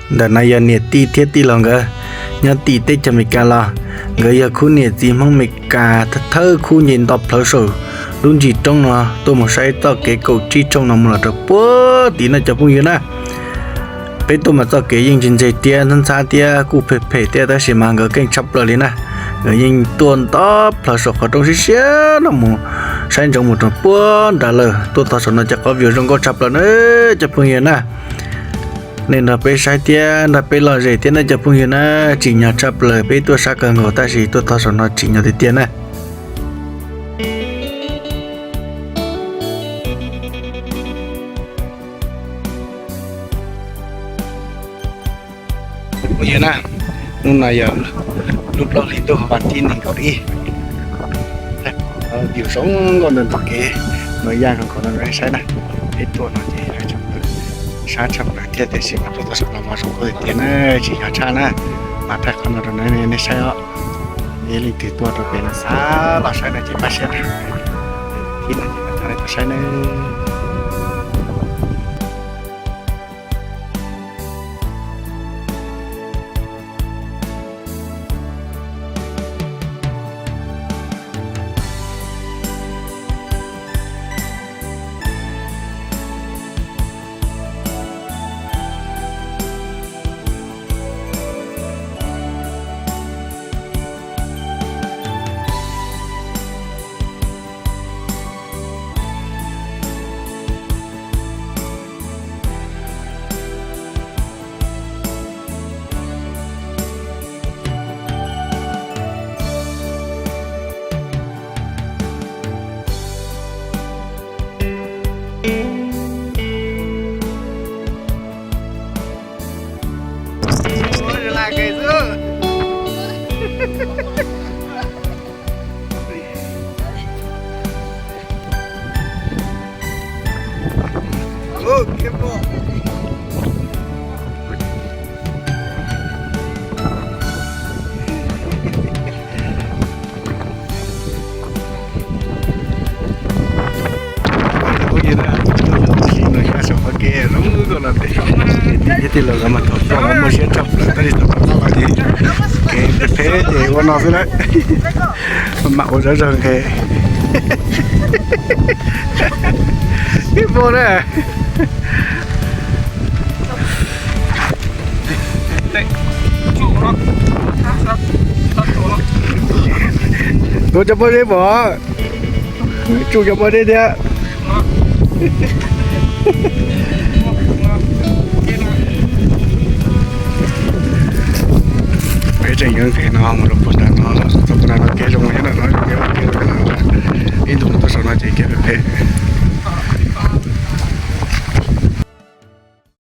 Ntawm no yog niam tij thiab tij laug nkawd nyob tim teb chaws Amelikas los, nkawd yog khub niam txiv Hmoob Amelikas thawj khub nce nto plhawv saum lub ntsis roob no tuaj mus saib txoj kev kaum tsib tshooj no mus los rau puag tim no cov phooj ywg na. Peb tuaj mas txoj kev yeej ntse ntse thiab ntxhab ntxhab thiab kuj phem phem thiab tab sis mas nkawd keej tshaj plaws li na. Nkawd yeej tuaj nto plhawv saum qhov roob siab siab no mus saib ntsoov mus rau puag nrad lawm. Tuaj txog saum no cov qhov view zoo nkauj tshaj plaws na cov phooj ywg na. Nej nrog peb saib thiab nrog peb lom zem thiab na cov phooj ywg na. Tsim nyog tshaj plaws, peb tuaj sab kawg nkaus tab sis tuaj txog saum no tsim nyog tiag tiag na. Phooj ywg na, hnub no yog lub plaub hlis ntuj vas thib nees nkaum ib. View zoo nkauj ntawm ntug kev no, yaj zoo nkauj no nej saib na. Peb tuaj no ces sab tshaj plaws thiab tiam sis mas tuaj txog saum no mas zoo nkauj tiag tiag na, tsim nyog tshaj na. Mas thaij qhov no rau nej saib os. Yog leej twg tuaj rau pem no xav los saib no ces pab share na. Thib no ces pab thaij rau saib na. Thiab tij laug lawv mas thaum tuaj mas muaj siab tshaj plaws tab sis thaum rov qab los ces kev phem phem ces ua no xwb na. Mam ua zov zog nqes. Ib puas na. Tua cov pob zeb pom, tsuj cov pob zeb thiab. Peb tseem yuav nqes no mus rau puag nram no.